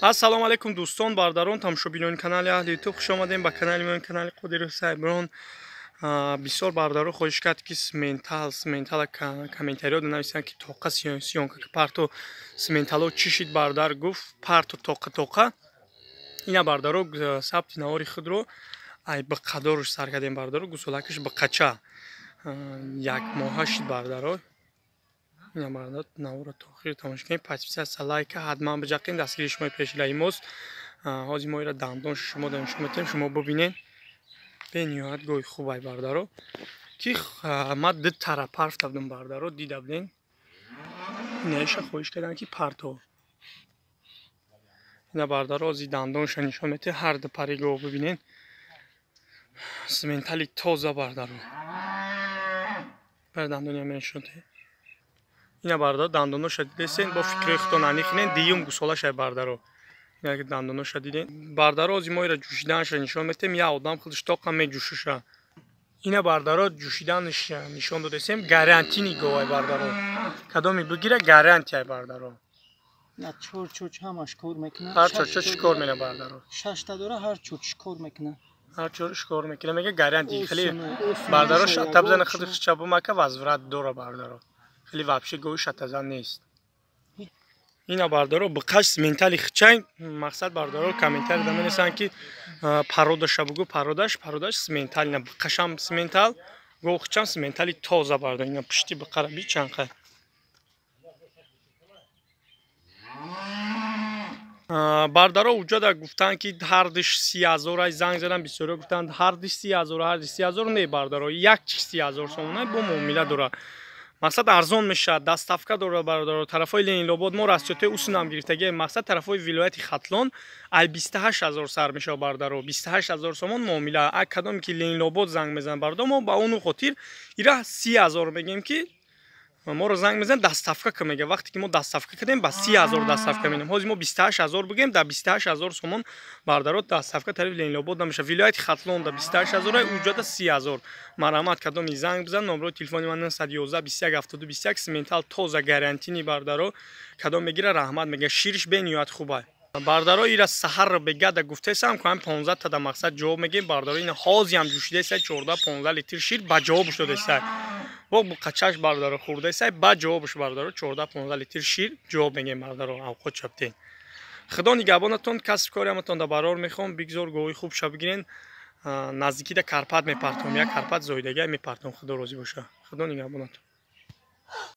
Ассалому алайкум, дӯстон, бародарон, тамошобинони канали Аҳли Ютуб, хуш омадем ба канали мо, канали Қодиру Сайброн. Бисёр бародаро хоҳиш кард, ки симментал, симментала комментариё нависанд, ки тоқа съёмка ки парто симментало чӣ шид, бародар гуфт парто тоқа тоқа. Ина, бародаро, сабти навори худро ай биқадоруш сар кардем, бародаро, гусолакаш биқача як моҳа шид, бародаро. Ина, бародар, наворро то охир тамошо кунед, подписаться, лайка ҳатман биҷақин, дастгири шумои пешилаи мост. Ҳозир мо ира дандоншо шумо нишон метиҳем, шумо бибинед, бениҳоят гоҳи хубай, бародаро, ки ма ду тара парфта будам, бародаро, дида будем. Инаиша хоҳиш кардам, ки парто. Ина, бародаро, ҳозир дандонша нишон метиҳем, ҳар ду пари гоҳ бибинед, симментали тоза, бародаро. Бар дандони нишон диҳед. Ина, бародаро, дандоноша дидесен, бо фикрои худтон аниқинен, дуюм гусолашай, бародаро. Ина дандоноша диден, бародаро, ҳозир мо ира ҷӯшиданша нишон метиҳем, як одам худаш тоқа меҷӯшуша. Ина, бародаро, ҷӯшиданаш нишон додесем, гарантийный говай, бародаро, кадоме бигира, гарантияй, бародаро. Чор чоч ҳамаш кор мекунад. Ҳар чорчоч кор мекунад, бародаро. Шашта дора, ҳар чоч кор мекунад. Ҳар чорш кор мекунад, мега, гарантия. Хеле, бародаро, шатта бизана, худаш чабумака, возврат дора, бародаро. Хеле вообще гови шаттазан нест. Ина, бародаро, биқаш симментали хичай. Мақсад, бародаро, комментарий да менависанд, ки породаша бугӯ, пародаш симментал. Ина биқашам симментал, гов хичам симментали тоза, бародар. Ина пушти биқара би чанқа. Бародаро, уҷода гуфтанд, ки ҳардиш 30 000 ай, занг задан бисёриҳо, гуфтанд, ҳардиш 30 000, ҳардиш 30 000. Не, бародаро, як чиз 30 000 сомона бо муомила дорад. Мақсад, арзон мешавад, доставка дорад, бародаро. Тарафҳои Ленинобод мо расчётҳои усунам гирифтагӣ. Мақсад, тарафҳои вилояти Хатлон ай 28 000 сар мешавад, бародаро, 28 000 сомон муомила. А кадоме ки Ленинобод занг мезанад, бародаро, мо ба ону хотир ира 30 000 мегӯем, ки моро занг мезанад, доставка ка мега. Вақте ки мо доставка кардем, ба 30 000 доставка менем. Ҳозир мо 28 000 бигӯем, дар 28 000 сомон, бародаро, доставка тарафи Ленинобод намешавад. Вилояти Хатлон да 28 000, уҷода 30 000. Марҳамат, кадоми занг бизан, номерои телефони ман 911 21 72 21. Симментал тоза, гарантийный, бародаро, кадом мегира, раҳмат мега. Шириш бениҳоят хубай, бародаро. Ира саҳарро бегада гуфтесам, ку ҳам 15 тада мақсад ҷавоб мегем, бародаро. Ина ҳозиам ҷӯшидесай, 14-15 литр шир ба ҷавобш додесай. Бо қачаш, бародаро, хӯрдесай, ба ҷавобш, бародаро, 14-15 литр шир ҷавоб мегем, бародаро, авқот шабтен. Худо нигаҳбонатон, касб кориаматон да барор мехоҳам, бигзор гоҳи хуб ша бигирен. Наздикида карпат мепартом, як карпат зоидагиа мепартом, худо розӣ боша. Худо нигаҳбонатон.